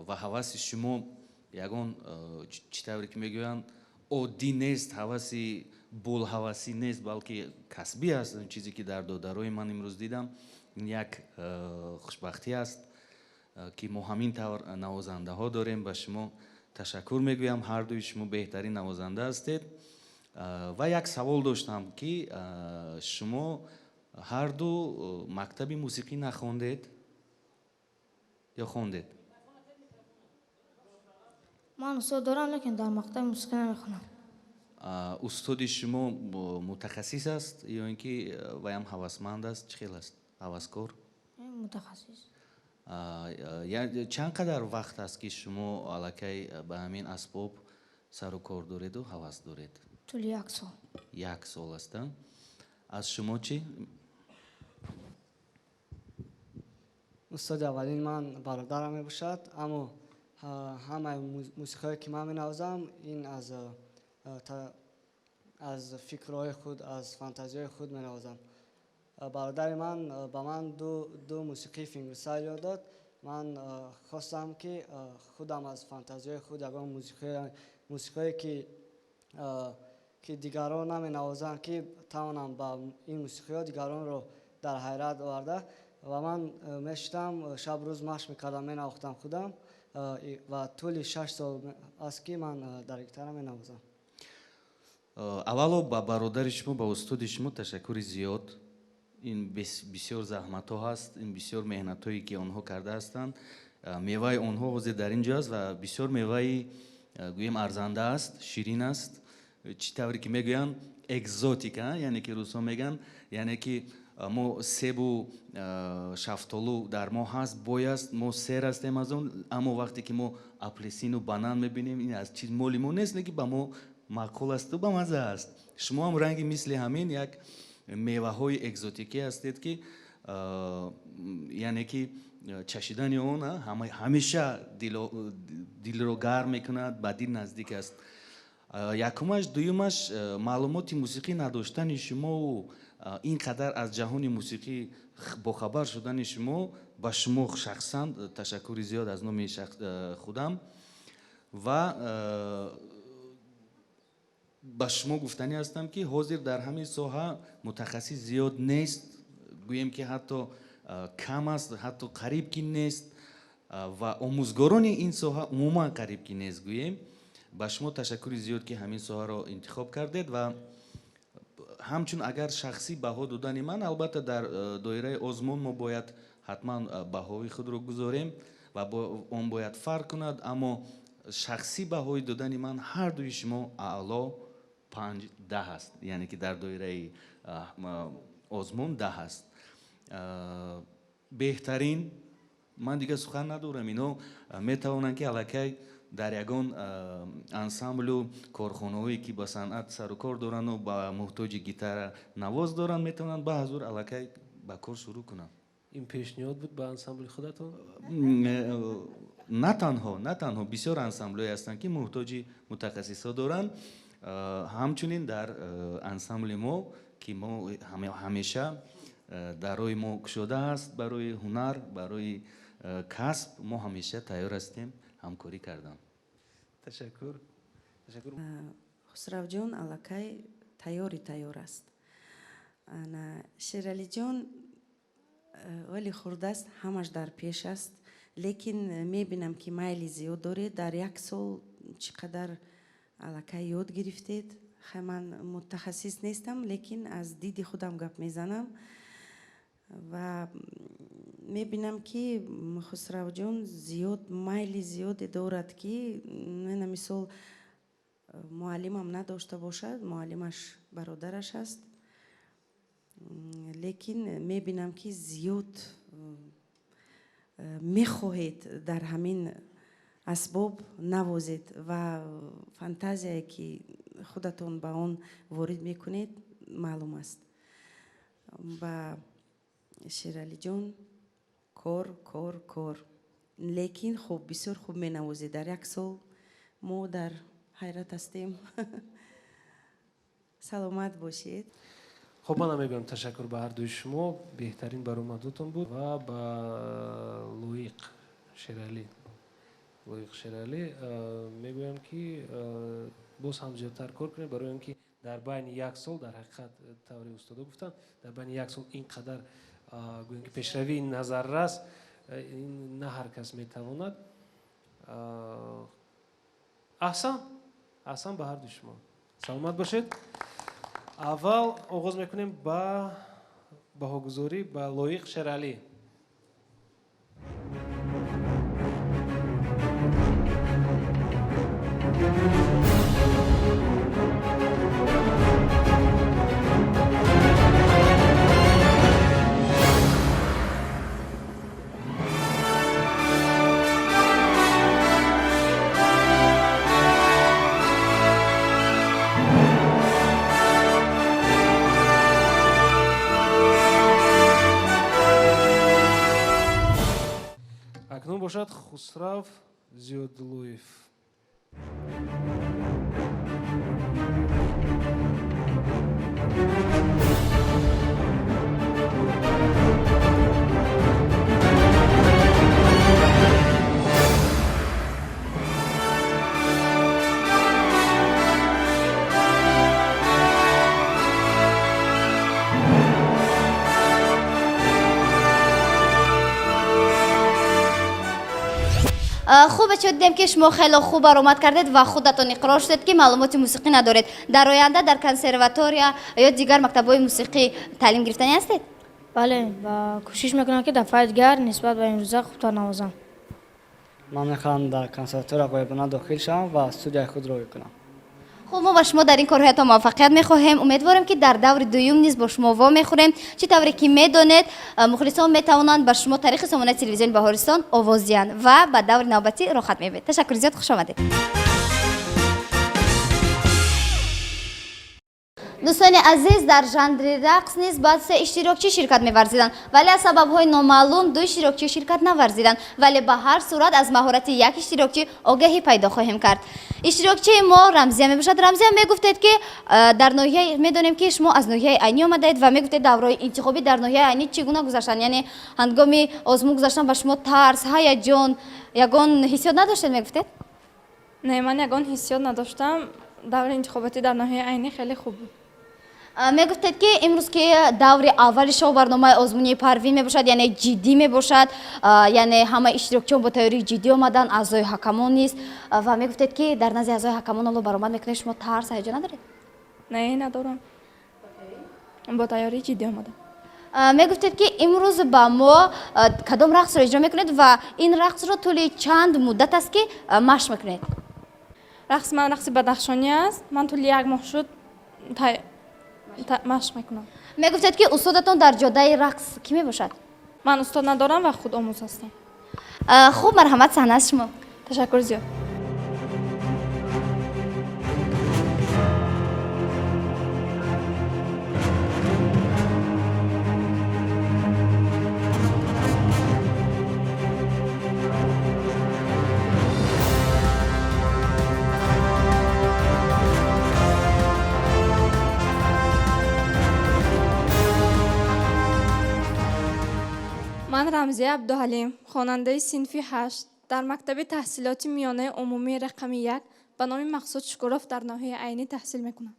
ва ҳаваси шумо ягон, чӣ тавре ки мегӯянд, оддӣ нест, ҳаваси булҳавасӣ нест, балки касбӣ аст. Он чизе ки дар додарои ман имрӯз дидам, ин як хушбахтӣ аст, ки мо ҳамин тавр навозандаҳо дорем. Ба шумо ташаккур мегӯям, ҳар дуи шумо беҳтарин навозанда ҳастед. Ва як савол доштам, ки шумо ҳарду мактаби мусиқӣ нахондед ё хондед? Ман устод дорам, лекин дар мактаби мусиқӣ намехонам. Устоди шумо мутахассис аст ё ин ки ваям ҳавасманд аст? Чӣ хел аст, ҳаваскор? Мутахассис. Чанд қадар вақт аст, ки шумо аллакай ба ҳамин асбоб сару кор дореду ҳавас доред? Тӯли як сол. Як сол аст. Аз шумо чӣ? Устоди аввалини ман бародарам мебошад, аммо ҳамаи мусиқиҳое ки ман менавозам, ин аз фикрҳои худ, аз фантазияҳои худ менавозам. Бародари ман ба ман ду мусиқии fingerstyle ёд дод. Ман хостам, ки худам аз фантазияҳои худ ягон мусиқиҳое, ки дигарон наменавозанд, ки тавонам ба ин мусиқиҳо дигаронро дар ҳайрат оварда. Ва ман мешитам, шаб рӯз машқ мекардам, менавохтам худам, ва тӯли 6 сол аст, ки ман дар гитара менавозам. Аввало ба бародари шумо, ба устоди шумо ташаккури зиёд. Ин бисёр заҳматҳо ҳаст, ин бисёр меҳнатҳое ки онҳо карда ҳастанд, меваи онҳо ҳозир дар ин ҷо аст ва бисёр меваи, гӯем, арзанда аст, ширин аст. Чӣ тавре ки мегӯянд, экзотика, яъне ки русҳо мегӯянд, яъне ки мо себу шафтолу дар мо ҳаст, бой аст, мо сер ҳастем аз он, аммо вақте ки мо апельсину банан мебинем, ин аз чиз моли мо нест, не ки ба мо маъқул асту ба мазза аст. Шумо ҳам ранги мисли ҳамин як меваҳои экзотикӣ ҳастед, ки яъне ки чашидани он ҳамеша дилро гарм мекунад, ба дил наздик аст. Якумаш. Дуюмаш, маълумоти мусиқӣ надоштани шумову ин қадар аз ҷаҳони мусиқӣ бохабар шудани шумо, ба шумо шахсан ташаккури зиёд аз номи худам. Ва ба шумо гуфтанӣ ҳастам, ки ҳозир дар ҳамин соҳа мутахассис зиёд нест, гӯем ки ҳатто кам аст, ҳатто қариб ки нест, ва омӯзгорони ин соҳа умуман қариб ки нест, гӯем. Ба шумо ташаккури зиёд, ки ҳамин соҳаро интихоб кардед. Ва ҳамчун агар шахсӣ баҳо додани ман, албатта, дар доираи озмун мо бояд ҳатман баҳои худро гузорем ва он бояд фарқ кунад, аммо шахсӣ баҳои додани ман, ҳар дуи шумо аъло 5 10 аст, яъне ки дар доираи озмун 10 аст, беҳтарин. Ман дигар сухан надорам. Ино метавонанд, ки аллакай дар ягон ансамблу корхонаҳое, ки ба санъат сару кор дорану ба муҳтоҷи гитара навоз доранд, метавонанд ба ҳазур аллакай ба кор шурӯъ кунанд. Ин пешниҳод буд ба ансамбли худатон? На танҳо, бисёр ансамблҳое ҳастанд, ки муҳтоҷи мутахассисҳо доранд. Ҳамчунин дар ансамбли мо, ки мо ҳамеша дарои мо кушода аст барои ҳунар, барои касб, мо ҳамеша тайёр ҳастем ҳамкорӣ кардан. Ташаккур, ташаккур. Хусравҷон аллакай тайёри тайёр аст. Ана Шералиҷон вале хурдааст, ҳамаш дар пеш аст, лекин мебинам, ки майли зиёд доред. Дар як сол чӣ қадар аллакай ёд гирифтед. Хай, ман мутахассис нестам, лекин аз диди худам гап мезанам ва мебинам, ки Хусравҷон зиёд майли зиёде дорад, ки мена мисол муаллимам надошта бошад, муаллимаш бародараш аст. Лекин мебинам, ки зиёд мехоҳед дар ҳамин асбоб навозед ва фантазияе, ки худатон ба он ворид мекунед, маълум аст. Ба Шералиҷон кор, кор, кор. Лекин хуб, бисёр хуб менавозед. Дар як сол мо дар ҳайрат ҳастем. Саломат бошед. Хуб, манам мегӯям ташаккур ба ҳардуи шумо, беҳтарин баромадотон буд. Ва ба Лоиқ Шералӣ, Лоиқ Шералӣ, мегӯям, ки боз ҳам зиёдтар кор кунед, барои он ки дар байни як сол, дар ҳақиқат, тавре устодо гуфтанд, дар байни як сол ин қадар, гӯем ки, пешравии назаррас ин на ҳар кас метавонад. Аҳсан, аҳсан ба ҳардуи шумо, саломат бошед. Аввал оғоз мекунем ба баҳогузорӣ ба Лоиқ Шералӣ. Акнун бошад Хусрав Зиёдуллоев. Хуб, бачаҳо, дидем, ки шумо хеле хуб баромад кардед ва худатон иқрор шудед, ки маълумоти мусиқӣ надоред. Дар оянда дар консерватория ё дигар мактабҳои мусиқӣ таълим гирифтанӣ ҳастед? Бале, ва кӯшиш мекунам, ки дафъаи дигар нисбат ба имрӯза хубтар навозам. Ман мехоҳам дар консерватория ғоибона дохил шавам ва студияи худро кунам. Хуб, мо ба шумо дар ин корҳоятон муваффақият мехоҳем. Умедворем, ки дар даври дуюм низ бо шумо вомехӯрем. Чӣ тавре ки медонед, мухлисон метавонанд ба шумо тариқи сомонаи телевизиони Баҳористон овоз диҳанд ва ба даври навбатӣ роҳхат меёбед. Ташаккури зиёд, хуш омадед. Дӯстони азиз, дар жанри рақс низ ба се иштирокчӣ ширкат меварзиданд, вале аз сабабҳои номаълум ду иштирокчӣ ширкат наварзиданд. Вале ба ҳар сурат аз маҳорати як иштирокчӣ огаҳӣ пайдо хоҳем кард. Иштирокчии мо Рамзия мебошад. Рамзия, мегуфтед, ки дар ноҳияи, медонем, ки шумо аз ноҳияи Айнӣ омадаед, ва мегуфтед, давраҳои интихобӣ дар ноҳияи Айнӣ чӣ гуна гузаштанд? Яъне ҳангоми озмун гузаштан ба шумо тарс, ҳаяҷон, ягон ҳиссиёт надоштед, мегуфтед? Не, ман ягон ҳиссиёт надоштам. Даври интихоботӣ дар ноҳияи Айнӣ хеле хуб буд. Мегуфтед, ки имрӯз, ки даври аввали шоу барномаи озмунии Парвин мебошад, яъне ҷиддӣ мебошад, яъне ҳама иштирокчиён бо тайёрии ҷиддӣ омаданд, аъзои ҳакамон низ. Ва мегуфтед, ки дар назди аъзои ҳакамон ҳоло баромад мекунед, шумо тарс, ҳаяҷон надоред? Не, надорам, бо тайёрии ҷиддӣ омадам. Мегуфтед, ки имрӯз ба мо кадом рақсро иҷро мекунед ва ин рақсро тӯли чанд муддат аст, ки машқ мекунед? Рақси ман рақси бадахшонӣ аст. Ман тӯли як моҳ шуд машқ мекунам. Мегуфтед, ки устодатон дар ҷодаи рақс кӣ мебошад? Ман устод надорам ва худомӯз ҳастам. Хуб, марҳамат, саҳна аз шумо. Ташаккур зиёд. Ман Рамзия Абдуҳалим, хонандаи синфи ҳашт дар мактаби таҳсилоти миёнаи умумии рақами як ба номи Мақсуд Шукуров дар ноҳияи Айнӣ таҳсил мекунам.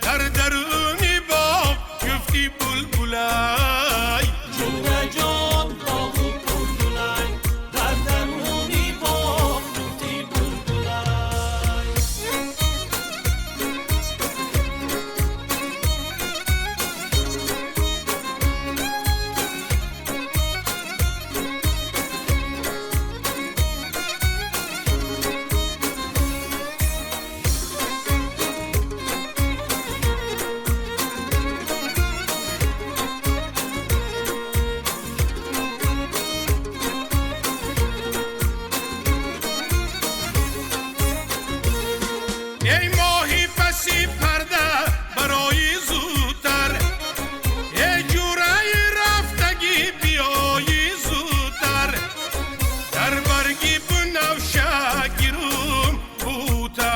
Дар даруни боғ ҷуфти булбулай. Ҷураҷон боғу пургулай, дар даруни боғ ҷуфти булбулай. Эй моҳи паси парда барои зудтар, эй ҷураи рафтагӣ биёи зудтар. Дар барги бунафша гирум бута,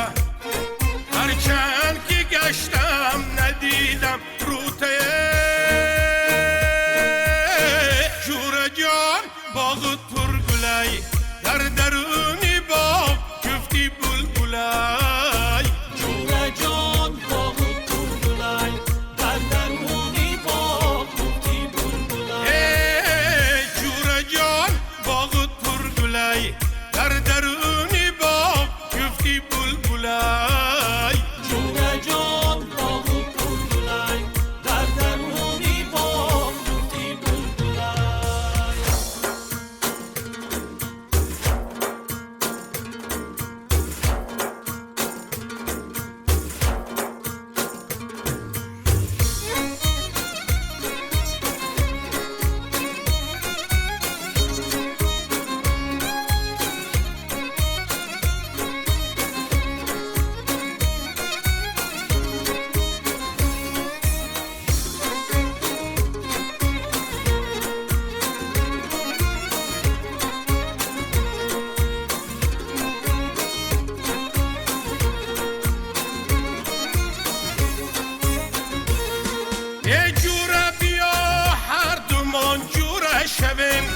ҳарчанд ки гаштам надидам рута. Ҷураҷон боғу пургулай, дар даруни боғ ҷуфти булбулай. Ҷураҷон боғу пургулай, дар даруни боғ ҷуфти булбулай. Эй ҷураҷон боғу пургулай, дар даруни боғ ҷуфти булбулай. Ҷураҷон боғу пургулай, дар даруни боғ ҷуфти булбулай. Эй ҷура биё ҳар думон ҷура шавем,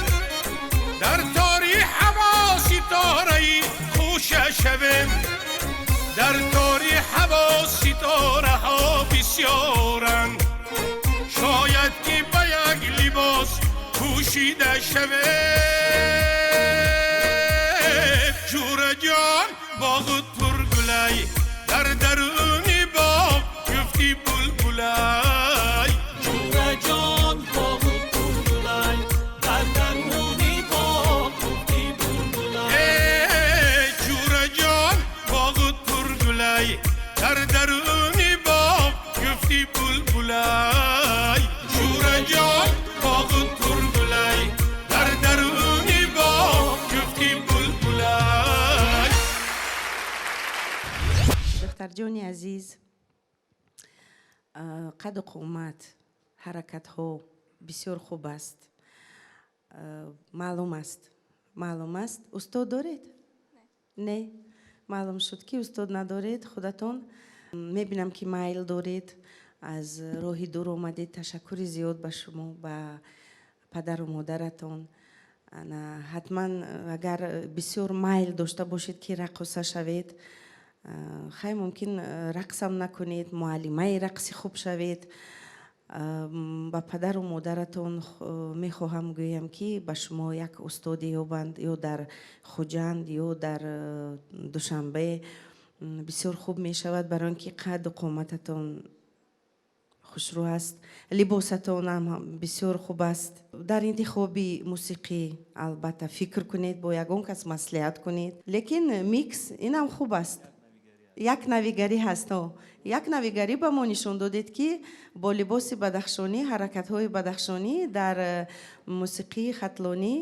дар тори ҳаво ситораи хуша шавем. Дар тори ҳаво ситораҳо бисёранд, шояд ки ба як либос пӯшида шавем. Ҷураҷон боғу пургулай, дар даруни боғ ҷуфти булбулай. Ҷураҷон боғу пургулай, дар даруни боғ ҷуфти булбулай. Эй ҷураҷон боғу пургулай, дар даруни боғ ҷуфти булбулай. Ҷураҷон боғу пургулай, дар даруни боғ ҷуфти булбулай. Духтарҷони азиз, қаду қомат, ҳаракатҳо бисёр хуб аст. Маълум аст, маълум аст. Устод доред? Не, маълум шуд, ки устод надоред. Худатон мебинам, ки майл доред, аз роҳи дур омадед. Ташаккури зиёд ба шумо, ба падару модаратон. Ана ҳатман агар бисёр майл дошта бошед, ки раққоса шавед, хай, мумкин рақсам накунед, муаллимаи рақси хуб шавед. Ба падару модаратон мехоҳам гӯям, ки ба шумо як устоде ёбанд ё дар Хуҷанд, ё дар Душанбе. Бисёр хуб мешавад, барои он ки қадду қомататон хушрӯ аст, либосатонам бисёр хуб аст. Дар интихоби мусиқӣ албатта фикр кунед, бо ягон кас маслиҳат кунед, лекин микс инам хуб аст. Як навигарӣ ҳаст, як навигарӣ ба мо нишон додед, ки бо либоси бадахшонӣ, ҳаракатҳои бадахшонӣ дар мусиқии хатлонӣ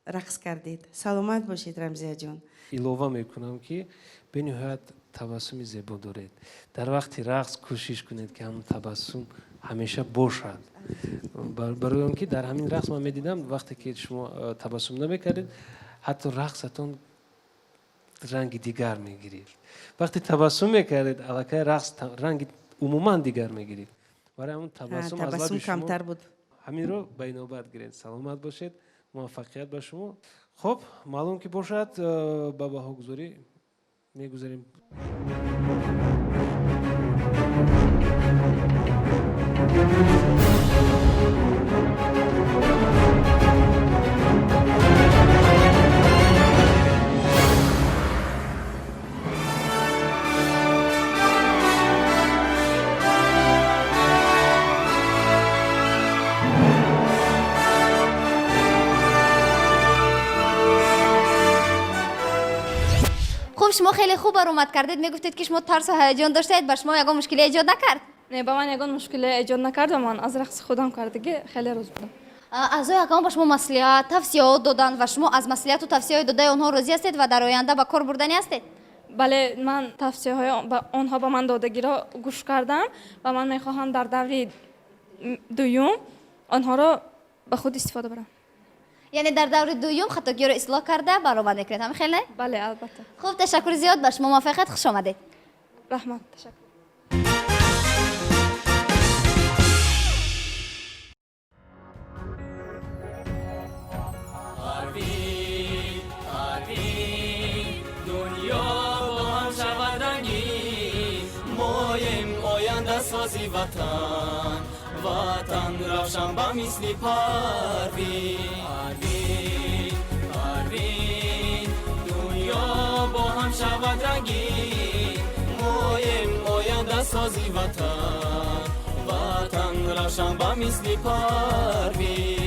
рақс кардед. Саломат бошед, Рамзияҷон. Илова мекунам, ки бениҳоят табассуми зебо доред. Дар вақти рақс кӯшиш кунед, ки ҳамон табассум ҳамеша бошад, барои он ки дар ҳамин рақс ман медидам, вақте ки шумо табассум намекардед, ҳатто рақсатон ранги дигар мегирифт. Вақте табассум мекардед, аллакай рақс ранги умуман дигар мегирифт. Барои ҳамон табассум аз Табассум лаби шумо камтар буд. Ҳаминро ба инобат гиред. Саломат бошед, муваффақият ба шумо. Хуб, маълум ки бошад, ба баҳогузорӣ мегузарем. Хуб, шумо хеле хуб баромад кардед. Мегуфтед, ки шумо тарсу ҳаяҷон доштаед, ба шумо ягон мушкиле эҷод накард? Не, ба ман ягон мушкиле эҷод накард ва ман аз рақси худам кардагӣ хеле розӣ будам. Аъзои ҳакамон ба шумо маслиҳат, тавсияҳо доданд ва шумо аз маслиҳату тавсияҳои додаи онҳо розӣ ҳастед ва дар оянда ба кор бурданӣ ҳастед? Бале, ман тавсияҳои онҳо ба ман додагиро гӯш кардам ва ман мехоҳам дар даври дуюм онҳоро ба худ истифода барам. Яъне дар даври дуюм хатогиҳоро ислоҳ карда баромад мекунед, ҳамин хел, не? Бале, албатта. Хуб, ташаккури зиёд, ба шумо муваффақият, хуш омадед. Раҳмат, ташаккур. Парвин, Парвин, дунё бо ҳам шавад рангин, моем ояндасози ватан, ватан равшан ба мисли Парвин. Парвин, Парвин, дунё бо ҳам шавад рангин, моем ояндасози ватан, ватан равшан ба мисли Парвин.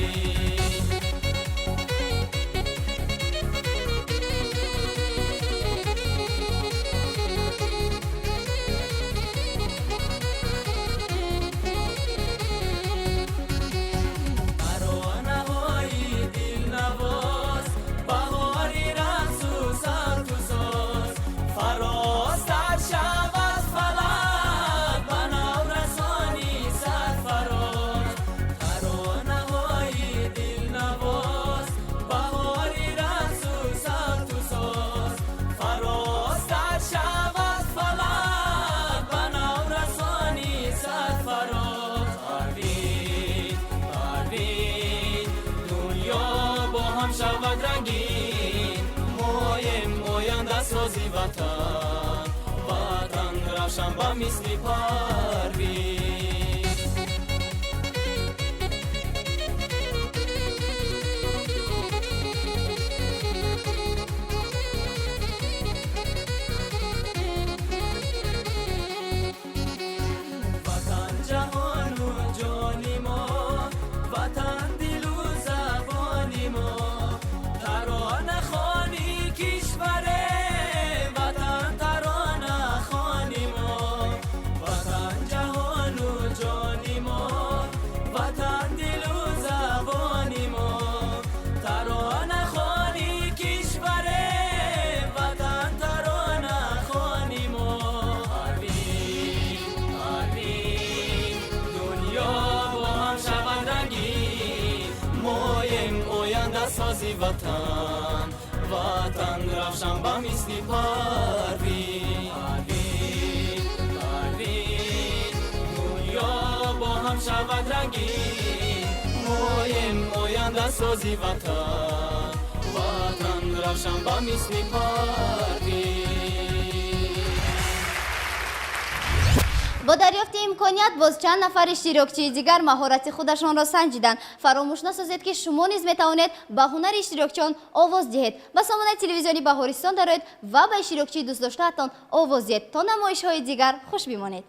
Таронаҳои дилнавоз, баҳори рақсу салту соз, фарозтар шавад фалак ба наврасони сарфароз. Таронаҳои дилнавоз, баҳори рақсу салту соз, фарозтар шавад фалак ба наврасони сарфароз. Парвин, Парвин, дунё бо ҳам шавад рангин, моем ояндасози ватан, ватан равшан ба мисли Парвин. Ватан ҷаҳону ҷони мо, ватан дилу забони мо, таронахони кишваре, ватан таронахони мо. Ватан ҷаҳону ҷони мо, ватан дилу забони мо, таронахони кишваре, ватан таронахони мо. Парвин, Парвин, дунё бо ҳам шавад рангин, моем ояндасози ватан, ватан равшан ба мисли Парвин. Парвин, Парвин, дунё бо ҳам шавад рангин, моем ояндасози ватан, ватан равшан ба мисли Парвин. Бо дарёфти имконият боз чанд нафар иштирокчии дигар маҳорати худашонро санҷиданд. Фаромӯш насозед, ки шумо низ метавонед ба ҳунари иштирокчиён овоз диҳед. Ба сомонаи телевизиони Баҳористон дароед ва ба иштирокчии дӯстдоштаатон овоз диҳед. То намоишҳои дигар хуш бимонед.